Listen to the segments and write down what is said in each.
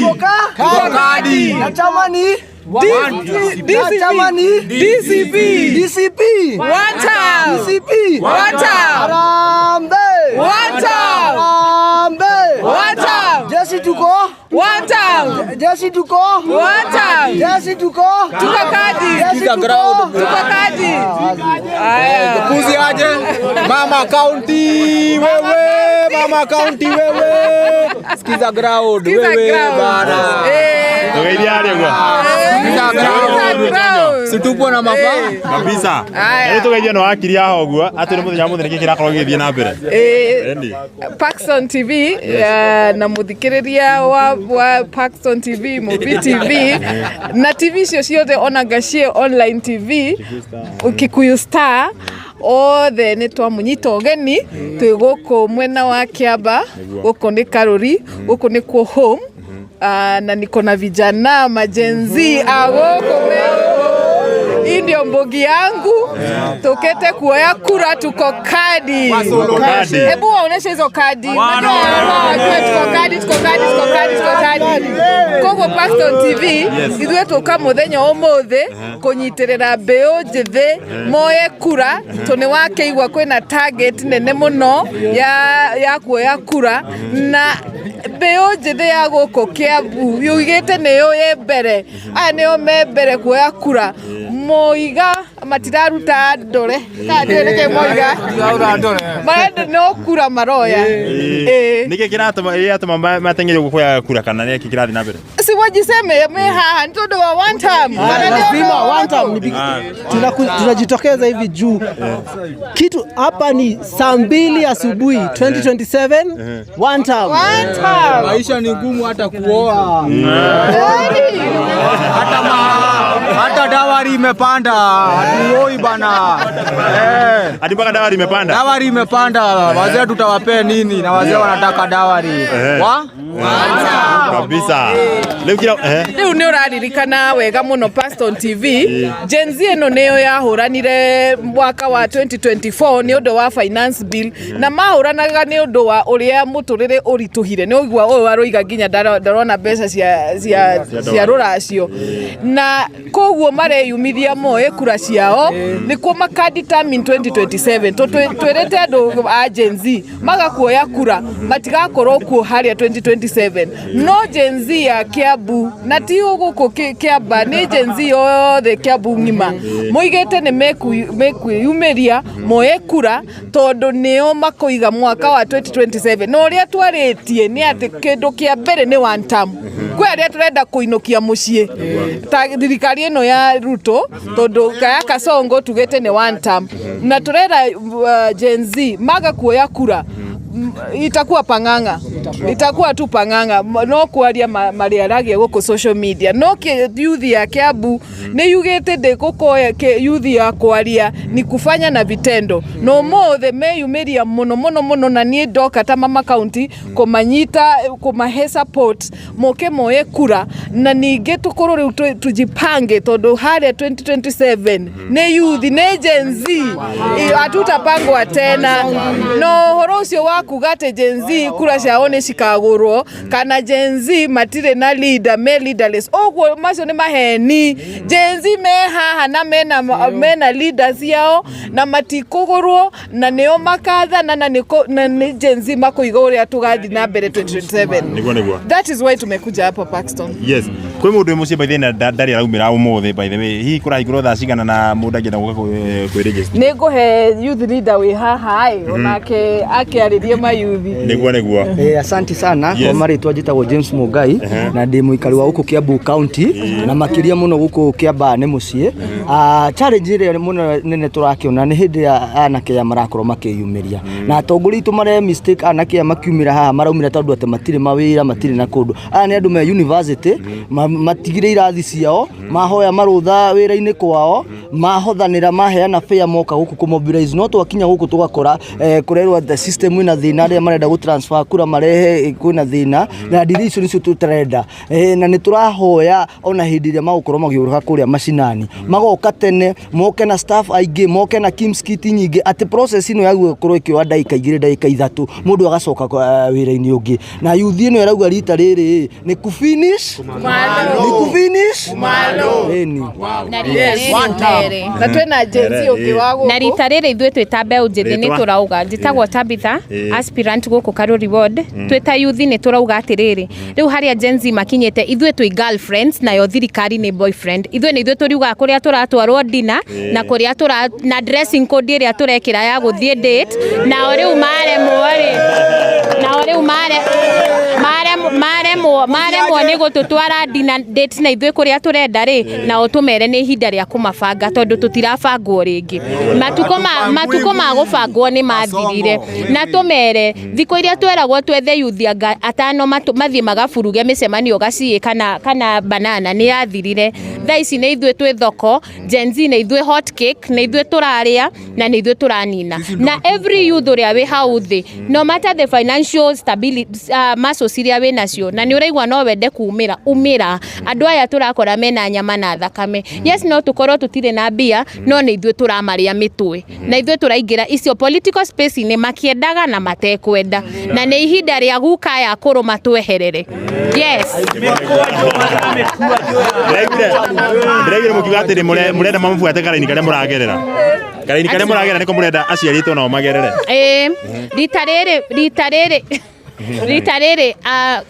Tuko kadi. Na chama ni Na chama ni DCP. DCP. One time. DCP. One time. Harambee. One time. Harambee. One time. Jeshi tuko? One time. Jeshi tuko? One time. Jeshi tuko? Tuko kadi. Jeshi tuko? Tuko kadi. Aya. Kuzi aje Mama County wewe, Mama County wewe, sikiza ground Sikiza wewe ground. bana, Eh. Tugeithia arĩ ũguo. sikiza Sikiza ground, ground. situpo na mafaa Kabisa. Aya. Rĩu tũgeithie no wakiri haha ũguo atĩ nĩ mũthenya wa mũthenya nĩkĩ kĩrakorwo gĩgĩthiĩ na mbere. Eh. Ĩni. Paxton TV na muthikiriria wa Paxton TV, Mubi TV na TV icio ciothe ona Gachie online TV, Kikuyu Star, othe nĩ twamunyita ũgeni. Twĩ gũkũ mwena wa Kiamba, gũkũ nĩ Karuri, gũkũ nĩ kuo home. Na niko na vijana ma-Gen Z a gũkũ me hii ndio mbogi yangu, tukete kuoya kura, tuko kadi. Kadi. Hebu waoneshe hizo kadi. Unajua wajue tuko kadi, tuko kadi, tuko kadi, tuko kadi. Koguo Paxton TV ithuĩ tũka mũthenya ũmũthĩ kũnyitĩrĩra mbeũ njĩthĩ moye kura tũ nĩ wakĩigua kwĩna target nene mũno ya kuoya kura, na mbeũ njĩthĩ ya gũkũ Kiambu yugĩte nĩyo ĩ mbere, aya nĩo me mbere kuoya kura. Moiga matiraruta ndore kana ndiũĩ nĩkĩ moiga marenda no kura maroya. Ĩĩ. Nĩkĩ kĩratũma gĩatũma mateng'ere ũguo kuoya kura kana nĩkĩ kĩrathiĩ na mbere? Si wajiseme me haha nĩ tondũ wa one term. Kana nĩ Lazima ũndũ one time tunajitokeza hivi juu kitu hapa ni saa 2 asubuhi 2027, one time. One term. Maisha ni ngumu hata kuoa. Yaani. Hata dawari imepanda, hatuoi bana. Eh. Hadi mpaka dawari imepanda. Dawari imepanda, wazee tutawapea nini? Na wazee wanataka dawari. Wa? Kabisa. Rĩu kira Rĩu nĩ ũraririkana wega mũno Paston TV, Gen Z ĩno nĩyo yahũranire mwaka wa 2024 nĩ ũndũ wa finance bill, na mahũranaga nĩ ũndũ wa ũrĩa mũtũrĩre ũritũhire. Nĩ ũigua ũyũ aroiga nginya ndarona mbeca cia rũracio, na koguo mareyumithia moe kura ciao nĩkuo makadetermine 2027. Twĩrĩte andũ a Gen Z magakuoya kura matigakorwo kuo harĩa 2027. No Gen Z ya Kiambu, na ti gũkũ Kiamba, nĩ Gen Z yothe Kiambu ng'ima moigĩte nĩ mekwĩyumĩria moe kura tondũ nĩo makoiga mwaka wa 2027. Na ũrĩa twarĩtie nĩ atĩ kĩndũ kĩa mbere nĩ one term. Kwĩ arĩa tũrenda kũinũkia mũciĩ ta thirikari ĩno ya Ruto, tondũ kaya Kasongo tugĩte nĩ one term, na tũrera Gen Z maga kuoya kura, itakuwa pang'ang'a, itakuwa tu pang'ang'a. No kwaria marĩaragia gũkũ social media, no youth ya Kiambu nĩ yugĩte ndĩgũkoya youth ya kwaria, ni kufanya na vitendo. Na ũmũthĩ meyumĩria mũno mũno mũno, na niĩ ndoka ta mama county kũmanyita, kũmahe support moke moye kura, na ningĩ tũkorwo rĩu tujipange tondũ harĩa 2027 nĩ youth, nĩ Gen Z. Hatutapangwa tena. No ũhoro ũcio wa kuga atĩ Gen Z kura ciao nĩ cikagũrwo kana Gen Z matirĩ na leader, me leaderless, ũguo macio nĩ maheni. Gen Z me haha na mena leaders ciao na matikũgũrwo, na nĩo makathana, na nĩ Gen Z makũiga ũrĩa tũgathiĩ na mbere 2027. Nĩguo nĩguo. That is why tumekuja hapa Paxton. Yes. Kwĩ mũndũ wĩ mũciĩ by the way na ndarĩ araumĩra ũmũthĩ by the way. Hihi kũrahingũrwo thaa cigana na mũndũ angĩenda gũka kwĩ-register? Nĩ ngũhe youth leader wĩ haha ĩ onake akĩarĩrie mayuthi. Nĩguo nĩguo. Asante sana. Yes. Kwa marĩtwa njĩtagwo James Mugai na ndĩ mũikari wa gũkũ Kiambu County na makĩria mũno gũkũ Kiambaa nĩ mũciĩ. Challenge ĩrĩa mũno nene tũrakĩona nĩ hĩndĩ ya anake aya marakorwo makĩyumĩria na atongoria aitũ mare mistake, anake aya makiumĩra haha maraumĩra tondũ atĩ matirĩ mawĩra, matirĩ na kũndũ. Aya nĩ andũ me university, matigire irathi ciao, mahoya marũtha wĩra-inĩ kwao. Mahothanĩra, maheana fare, moka gũkũ kũ mobilize, no twakinya gũkũ tũgakora kũrerwo the system ĩna thĩna, arĩa marenda gũ transfer kura marehe kwĩna thĩna, na ndiri icio nĩcio tũtarenda. Na nĩ tũrahoya ona hĩndĩ ĩrĩa magũkorwo magĩũka kũrĩa macinani, magoka tene, moke na staff aingĩ, moke na KIEMS kit nyingĩ, atĩ process ĩno ya gũkorwo ĩkĩoya ndagĩka 2, ndagĩka 3, mũndũ agacoka wĩra-inĩ ũngĩ. Na youth ĩno ĩrauga rita rĩrĩ nĩ ku finish, nĩ ku finish. Ĩni. Na rita rĩrĩ Na twĩna Gen Z ũngĩ wa na gũkũ. Rita rĩrĩ ithuĩ twĩ ta mbeũ njĩthĩ nĩ Rĩtwa? tũrauga, njĩtagwo Tabitha, aspirant gũkũ Karuri Ward. Twĩ ta youth nĩ tũrauga atĩrĩrĩ, rĩu harĩa Gen Z makinyĩte, ithuĩ twĩ girlfriends nayo thirikari nĩ boyfriend. Ithuĩ nĩ ithuĩ tũriugaga kũrĩa tũratwarwo dinner na kũrĩa tũra na dressing code ĩrĩa tũrekĩra ya gũthiĩ date. Nao rĩu maremwo rĩ, nao rĩu maremwo nĩ gũtũtwara dinner date na ithuĩ kũrĩa tũrenda rĩ, nao tũmere nĩ ihinda rĩa kũmabanga, tondũ tũtirabangwo rĩngĩ. Matukũ ma gũbangwo nĩ mathirire. Na tũmere thikũ iria tweragwo twethe yuthi anga atano mathiĩ magaburuge mĩcemanio gaciĩ kana banana nĩ yathirire. Thaa ici nĩ ithuĩ twĩ thoko. Gen Z nĩ ithuĩ hot cake, nĩ ithuĩ tũrarĩa na nĩ ithuĩ tũranina. Na every youth ũrĩa wĩ hau thĩ, no matter the financial stability, muscles iria wĩ nacio na nĩ ũraigua no wende kumĩra, umĩra. Andũ aya tũrakora mena nyama na thakame. Yes, no tũkorwo tũtirĩ na mbia, no nĩ ithuĩ tũramarĩa mĩtwe na ithuĩ tũraingĩra icio political space-inĩ makĩendaga na matekwenda, na nĩ ihinda rĩa guka ya kũrũma tweherere. Yes. Ndĩraiguire mũkiuga atĩrĩ mũrenda mamũbuate karaini karĩa mũragerera, karaini karĩa mũragerera nĩko mũrenda aciari aitũ nao magerere. Ĩĩ, rita rĩrĩ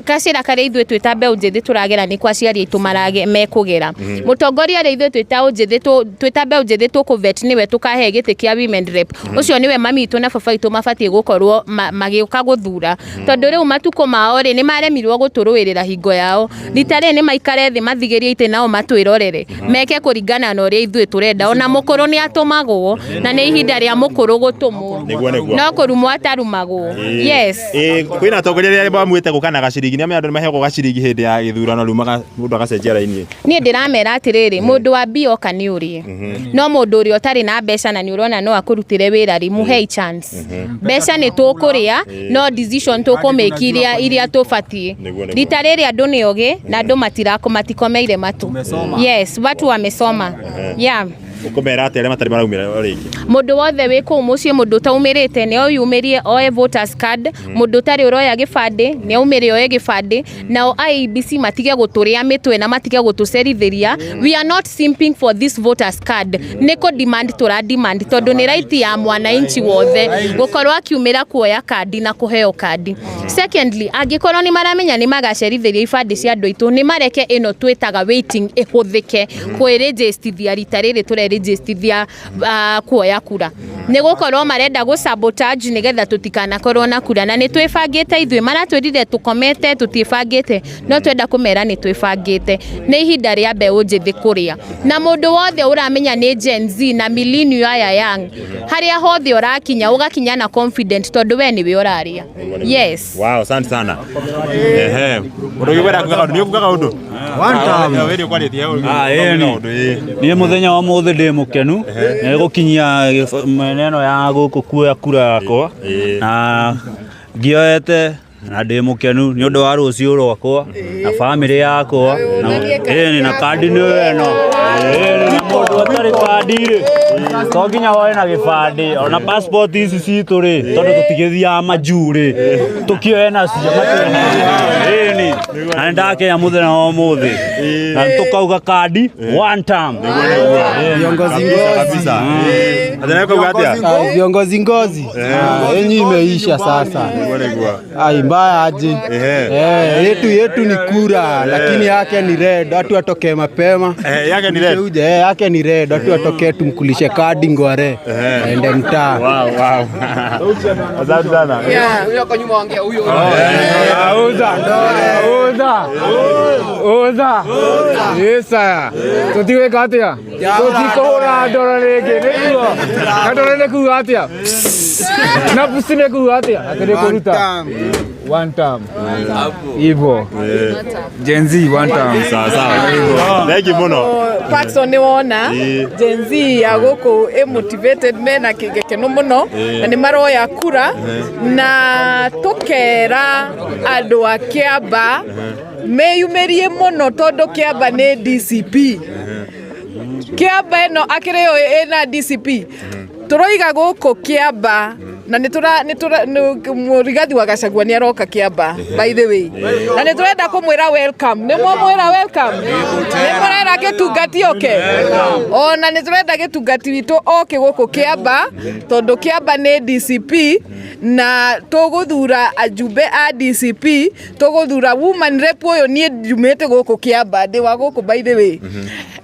gacĩra karĩa ithuĩ twĩ ta mbeũ njĩthĩ tũragera nĩ kwa aciari aitũ mekũgera. Mũtongoria ũrĩa ithuĩ twĩ ta mbeũ njĩthĩ tũkũvet nĩwe tũkahe gĩtĩ kĩa women rep, ũcio nĩwe mami witũ na baba witũ mabatiĩ gũkorwo magĩũka gũthura, tondũ rĩu matukũ mao rĩ, nĩ maremirwo gũtũrũĩrĩra hingo yao. Rita rĩrĩ nĩ maikare thĩ, mathigĩrie itĩ, nao matwĩrorere meke kũringana na ũrĩa ithuĩ tũrenda. Ona mũkũrũ nĩ atũmagwo, na nĩ ihinda rĩa mũkũrũ gũtũmwo. Nĩguo. No kũrumwo atarumagwo. Yes. Ĩĩ, kwĩna atongoria arĩa mamuĩte gũka na gaciringi, nĩ andũ nĩ maheagwo gaciringi hĩndĩ ya gĩthurano, rĩu mũndũ agacenjia raini. Niĩ ndĩramera atĩrĩrĩ, mũndũ wa mbia oka nĩ ũrĩe, no mũndũ ũrĩa ũtarĩ na mbeca na nĩ ũrona no akũrutĩre wĩra rĩ, mũhei chance. Mbeca nĩ tũkũrĩa, no decision tũkũmĩki iria tũbatiĩ. Nĩguo. Rita rĩrĩ andũ nĩ ogĩ na andũ matikomeire matu. Yes, watu wamesoma, yeah. Ũkũmera atĩ arĩa matarĩ maraumĩra rĩngĩ? Mũndũ wothe wĩ kũu mũciĩ, mũndũ ũtaumĩrĩte nĩ oyumĩrie oe voters card. Mũndũ ũtarĩ ũroya gĩbandĩ nĩ aumĩre oe gĩbandĩ. Nao IEBC matige gũtũrĩa mĩtwe na matige gũtũcerithĩria. We are not simping for this voters card, nĩ kũ demand tũra demand, tondũ nĩ right ya mwananchi wothe gũkorwo akiumĩra kuoya kandi na kũheo kandi. Secondly, angĩkorwo nĩ maramenya nĩ magacerithĩria ibandĩ cia andũ aitũ, nĩ mareke ĩno twĩtaga waiting ĩhũthĩke kwĩrĩnjĩstithia. Rita rĩrĩ tũrerĩnjĩstithia kuoya kura, nĩ gũkorwo marenda gũ sabotage nĩgetha tũtikanakorwo na kura, na nĩ twĩbangĩte. Ithuĩ maratwĩrire tũkomete tũtiĩbangĩte, no twenda kũmera nĩ twĩbangĩte. Nĩ ihinda rĩa mbeũ njĩthĩ kũrĩa, na mũndũ wothe ũramenya nĩ Gen Z na millennial aya young, harĩa hothe ũrakinya, ũgakinya na confident, tondũ we nĩwe ũrarĩa. Yes. Wow, asante sana. Ehe. Mũndũ ũngĩ kwenda kuga kaũndũ, nĩ ũkuga kaũndũ? One time. Ah, wewe ũkwarĩtie hau. Ah, ĩni. Kaũndũ, ĩĩ. Niĩ mũthenya wa mũthĩ ndĩ mũkenu nĩ gũkinyia mĩena ĩno ya gũkũ kuoya kura yakwa, na ngĩoete na ndĩ mũkenu nĩ ũndũ wa rũciũ rwakwa na bamĩrĩ yakwa. Ĩni, na kandi nĩ ĩno. Ĩni, na mũndũ atarĩ kandi rĩ, to nginya woe na gĩbandĩ, ona passport ici citũ rĩ, tondũ tũtigĩthiaga majuu rĩ, tũkĩoe nacio. Ĩni, na nĩ ndakenya mũthenya wa ũmũthĩ, na tũkauga kandi one time. Viongozi Kabisa, ngozi. kabisa. Atĩ nawe ukauga atĩa? Ah, viongozi ngozi. Ah, yenyu imeisha sasa. Nĩguo, nĩguo. Ai, mbaya aje. Ehe. Eh, yetu ni kura, lakini yake ni red. Watu watokee mapema. Eh, yake ni red. Uje, eh, yake ni red. Watu watokee tumkulishe kadi ngware. Aende mtaa. Wow. Asante sana. Uza, uza, uza. Yesa. Tũtigwĩka atĩa? Tũtikũhũra ndoro rĩngĩ, nĩguo. Na ndoro nĩ kuga atĩa? Na pusi nĩ kuga atĩa? Atĩ nĩ kũruta. One time. Hivyo. Gen Z one time. Sawa sawa. Thank you mũno. Paxson nĩ wona Gen Z ya gũkũ ĩ motivated mena gĩkeno mũno na nĩ maroya kura na tũkera andũ a Kĩamba meyumĩrie mũno tondũ Kĩamba nĩ DCP. Kĩamba ĩno akĩrĩ yo ĩna DCP tũroiga gũkũ Kĩamba na nĩ tũra nĩ tũra Mũrigathi wa Gachagua nĩ aroka Kĩamba, by the way, na nĩ tũrenda kũmwĩra welcome. Nĩ mwamwĩra welcome? Nĩ mũrera gĩtungati oke? Ona nĩ tũrenda gĩtungati witũ oke gũkũ Kĩamba tondũ Kĩamba nĩ DCP na tũgũthura ajumbe a DCP, tũgũthura woman rep. Ũyũ niĩ njumĩte gũkũ Kĩamba, ndĩ wa gũkũ, by the way,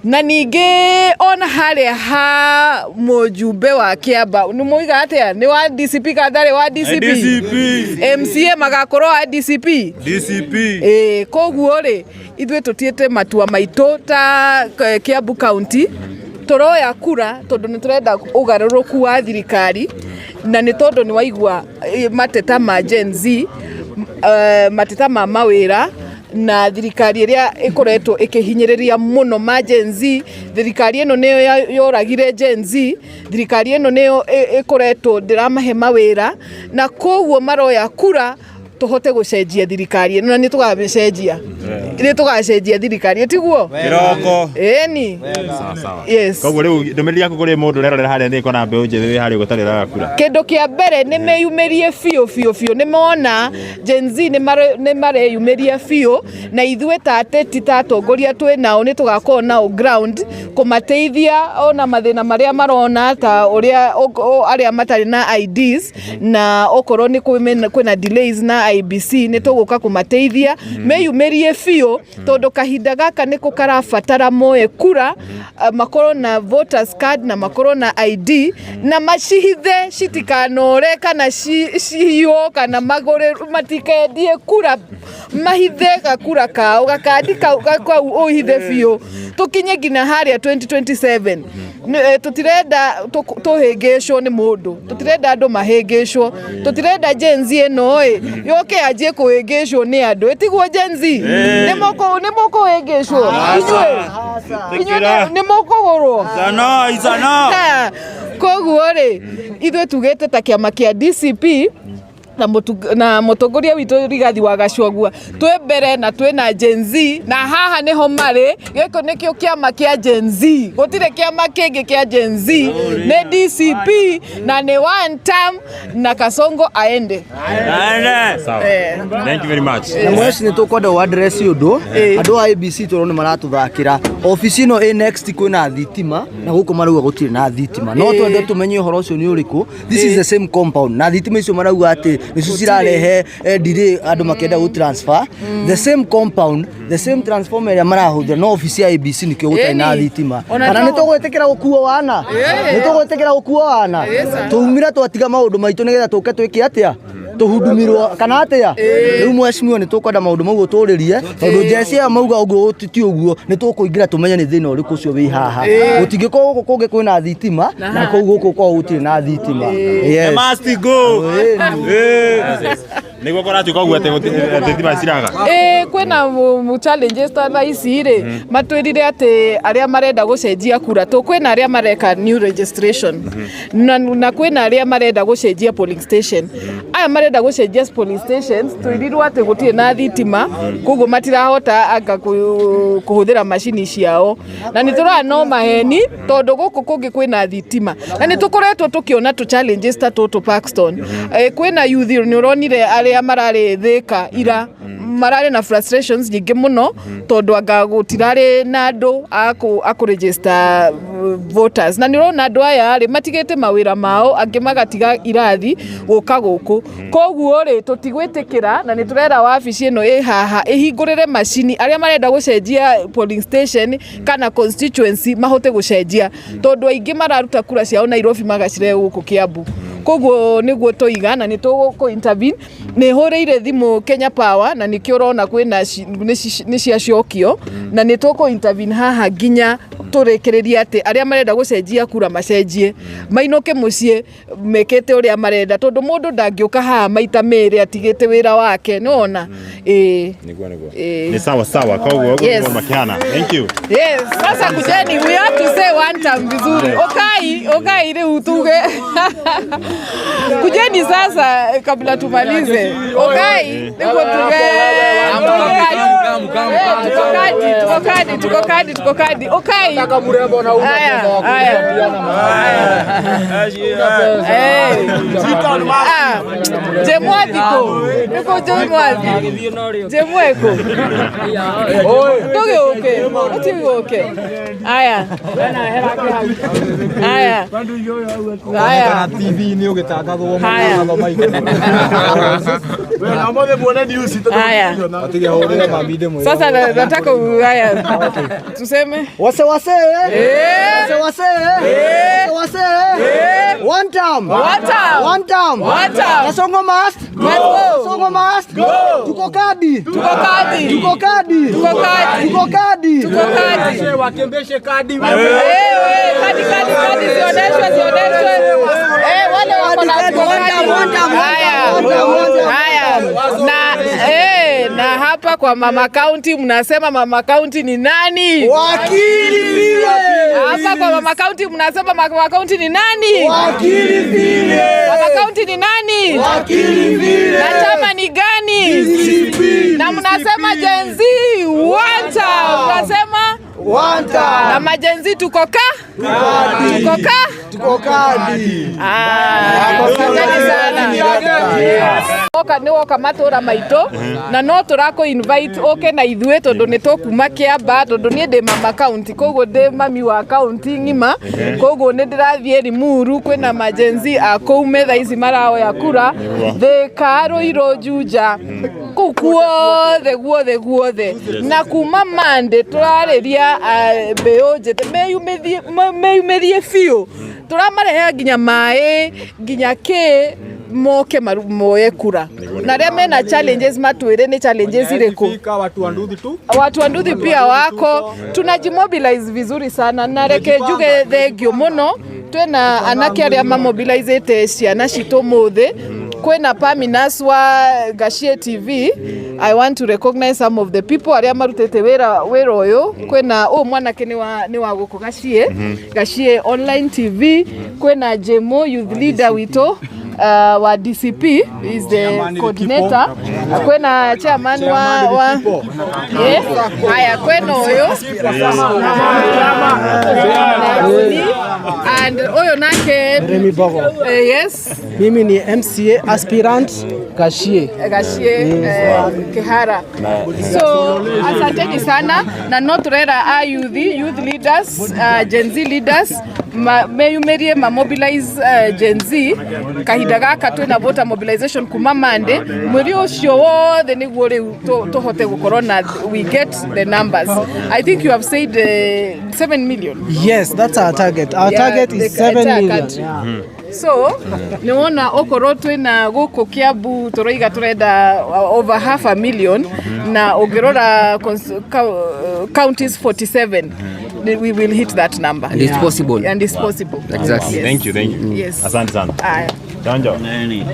na ningĩ ona harĩa ha mũjumbe wa Kĩamba nĩ mũiga atĩa, nĩ wa DCP kana ndarĩ wa DCP? DCP. MCA magakorwo a DCP. DCP. Ĩĩ, koguo rĩ, ithuĩ tũtiĩte matua maitũ ta Kiambu County tũroya kura tondũ nĩ tũrenda ũgarũrũku wa thirikari na nĩ tondũ nĩ waigua mateta ma Gen Z, mateta ma mawĩra na thirikari ĩrĩa ĩkoretwo ĩkĩhinyĩrĩria mũno ma Gen Z. Thirikari ĩno nĩyo yoragire Gen Z. Thirikari ĩno nĩyo ĩkoretwo ndĩramahe mawĩra na koguo maroya kura tũhote gũcenjia thirikari ĩno na nĩ tũgamĩcenjia, nĩ tũgacenjia thirikari, tiguo? Kĩroko. Ĩni. Sawa sawa. Yes. Koguo rĩu ndũmĩrĩri yaku kũrĩ mũndũ ũrerorera harĩa nĩ kona mbeũ njĩthĩ wĩ harĩa ũguo ũtarĩ ũroya kura? Kĩndũ kĩa mbere nĩ meyumĩrie biũ biũ biũ. Nĩ mona Gen Z nĩ mareyumĩria biũ na ithuĩ ta ateti, ta atongoria twĩ nao, nĩ tũgakorwo nao ground kũmateithia ona mathĩna marĩa marona ta ũrĩa arĩa matarĩ na IDs na okorwo nĩ kwĩna delays na IEBC, nĩ tũgũka kũmateithia. Meyumĩrie biũ tondũ kahinda gaka nĩko karabatara moe kura, makorwo na voters card na makorwo na ID na macihithe citikanore kana ciywo kana magũrĩ, matikendie kura, mahithe gakura kao, gakandi kau ũhithe biũ tũkinye nginya harĩa 2027. Tũtirenda tũhĩngĩcwo nĩ mũndũ, tũtirenda andũ mahĩngĩcwo, tũtirenda Gen Z ĩno ĩ yoke yanjie kũhĩngĩcwo nĩ andũ. Ĩtiguo Gen Z? Nĩ mũkũhĩngĩcwo inyuĩ? Inyuĩ nĩ mũkũgũrwo? Izano, izano. Ha, koguo rĩ, ithuĩ tugĩte ta kĩama kĩa DCP na mũtongoria witũ Rigathi wa Gachagua twĩ mbere na twĩ na Gen Z na haha nĩho marĩ. Gĩkũ nĩkĩo kĩama kĩa Gen Z, gũtirĩ kĩama kĩngĩ kĩa Gen Z, nĩ DCP na nĩ one term na Kasongo aende. Aende. Sawa. Thank you very much. Na mweci nä tå kwenda å address å ndå andå a ABC tå nä maratå obici ĩno ĩ next kwĩna thitima na gũkũ marauga gũtirĩ na thitima, no twende tũmenye ũhoro ũcio nĩ ũrĩkũ. This is the same compound na thitima icio marauga atĩ nĩcio cirarehe delay andũ makĩenda gũ transfer. The same compound, the same transformer ĩrĩa marahũthĩra, no obici ya ABC nĩkĩo gũtarĩ na Ĩni. thitima. Ona Kana nĩ tũgwĩtĩkĩra gũkuo wana? Nĩ tũgwĩtĩkĩra gũkuo wana? Tũumire twatiga maũndũ maitũ nĩgetha tũke twĩke atĩa? Tũhudumirwo kana atĩa? Rĩu mheshimiwa, nĩ tũkwenda maũndũ mau ũtũrĩrie tondũ njeci aya mauga ũguo ti ũguo. Nĩ tũkũingĩra tũmenye nĩ thĩna ũrĩkũ ũcio wĩ haha. Gũtingĩkorwo gũkũ kũngĩ kwĩna thitima na kũu gũkũ kwao gũtirĩ na thitima. Yes. Must go. Ĩni. Nĩguo kũratuĩka ũguo atĩ thitima ciraga. Ĩ, kwĩna challenges ta thaa ici rĩ, matwĩrire atĩ arĩa marenda gũcenjia kura tũ kwĩna arĩa mareka new registration na kwĩna arĩa marenda gũcenjia polling station. Aya marenda gũcenjia polling stations twĩrirwo atĩ gũtirĩ na thitima, koguo matirahota anga kũhũthĩra macini ciao, na nĩ tũrona no maheni tondũ gũkũ kũngĩ kwĩna thitima na nĩ tũkoretwo tũkĩona tũ challenges ta tũtũ, Paxton. Kwĩna youth, nĩ ũronire arĩa mararĩ Thĩka ira, mararĩ na frustrations nyingĩ mũno tondũ anga gũtirarĩ na andũ a kũ register voters, na nĩ ũrona andũ aya rĩ matigĩte mawĩra mao, angĩ magatiga irathi gũka gũkũ. Koguo rĩ, tũtigwĩtĩkĩra na nĩ tũrera wabici ĩno ĩ haha ĩhingũrĩre macini arĩa marenda gũcenjia polling station kana constituency mahote gũcenjia tondũ aingĩ mararuta kura ciao Nairobi magacirehe gũkũ Kiambu. Koguo nĩguo tũiga na nĩ tũgũ intervene. Nĩ hũrĩire thimũ Kenya Power na nĩkĩo ũrona kwĩna nĩ ciacokio na nĩ tũkũ intervene haha nginya Tũrĩkĩrĩrie atĩ arĩa marenda gũcenjia kura macenjie, mainũke mũciĩ mekĩte ũrĩa marenda, tondũ mũndũ ndangĩũka haha maita merĩ atigĩte wĩra wake, nĩwona? Ĩĩ. Niguo. Ĩĩ. Nĩ sawa sawa, koguo ũguo Yes. nĩguo makĩhana. Thank you. Yes, sasa kujeni, we have to say one time vizuri. Okai, okai rĩu tuge. Kujeni sasa kabla tumalize. Okai, nĩguo tuge. Tuko kadi. Eh, tuko kadi, tuko kadi, tuko kadi, tuko kadi. Okai. Haya, haya. Eh. Ah, Jemwathi kũ? Nĩkũ Jemwathi? Jemweko. Ndũgĩũke, ũtigũke. Aya. Aya. Aya. TV-inĩ ũgĩtangathwo. Haya. Haya. Atige hũrĩre mami ndĩmwĩre. Sasa nataka haya. Tuseme Wase wase. Eh. Wase wase. Wase wase. One time. One time. One time. One time. Kasongo must. Must go. Kasongo must. Go. Tuko kadi. Tuko kadi. Tuko kadi. Tuko kadi. Tuko kadi. Tuko kadi. Wakembeshe kadi. Wewe, kadi kadi kadi zioneshwe, zioneshwe. Eh, wale wako na Kadi, tuko one kadi. time, one time, one Haya. time, one time, one time. Haya. Na hapa kwa Mama County mnasema Mama County ni nani? Wakili vile. Hapa kwa Mama County mnasema Mama County ni nani? Wakili vile. Mama County ni nani? Wakili vile. Na chama ni gani? DCP. Na mnasema Gen Z one time. Mnasema One time. na maGen Z tuko ka? Tuko ka? Tuko kadi. Ah, asanteni sana. Oka nĩ woka matũra maitũ na no tũrakũ invite ũke na ithuĩ, tondũ nĩ tũkuma Kĩamba, tondũ niĩ ndĩ mama county, koguo ndĩ mami wa county ng'ima, koguo nĩ ndĩrathiĩ Limuru, kwĩna maGen Z a kũu me thaa ici maraoya kura, Thĩka, Ruiru, Juja, kũu guothe guothe guothe. Na kuma Monday tũrarĩria mbeũ njĩthĩ meyumĩrie biũ, tũramarehera nginya maĩ nginya kĩ moke moye kura, na arĩa mena challenges matwĩre nĩ challenges irĩkũ. Watu wa nduthi tu. Watu wa nduthi pia wako, tunajimobilize vizuri sana. Na reke njuge thengio muno, twina anake aria mamobilizete ciana citũ mũthĩ, kwĩna Paminas wa Gachie TV. I want to recognize some of the people aria marutĩte wĩra ũyũ. Kwĩna ũyũ mwanake nĩ wa gũkũ Gachie, Gachie Online TV. Kwĩna Jemo, youth leader witũ wa DCP, is the coordinator. Kwĩna chairman wa yeah. Haya, kwĩna ũyũ and ũyũ nake. Remy Bogo. Yes. Mimi ni MCA aspirant Gachie. Gachie Kihara. So asanteni sana, na no turera a youth leaders, Gen Z leaders meyumirie ma mobilize Gen Z kahinda gaka twina voter mobilization kuma Monday mweri ucio wothe, niguo riu tuhote gukorwo na we get the numbers. I think you have said 7 million. Yes, that's our target. Our Yeah, target is the 7 entire million. country. Yeah. So nĩ wona okorwo twĩna gũkũ Kiambu tũroiga tũrenda over half a million, na ũngĩrora counties 47, we will hit that number. And it's possible. And it's possible. Exactly. Yes. Thank you, thank you. Yes. Asante sana. Aya. Chonjo. Nini?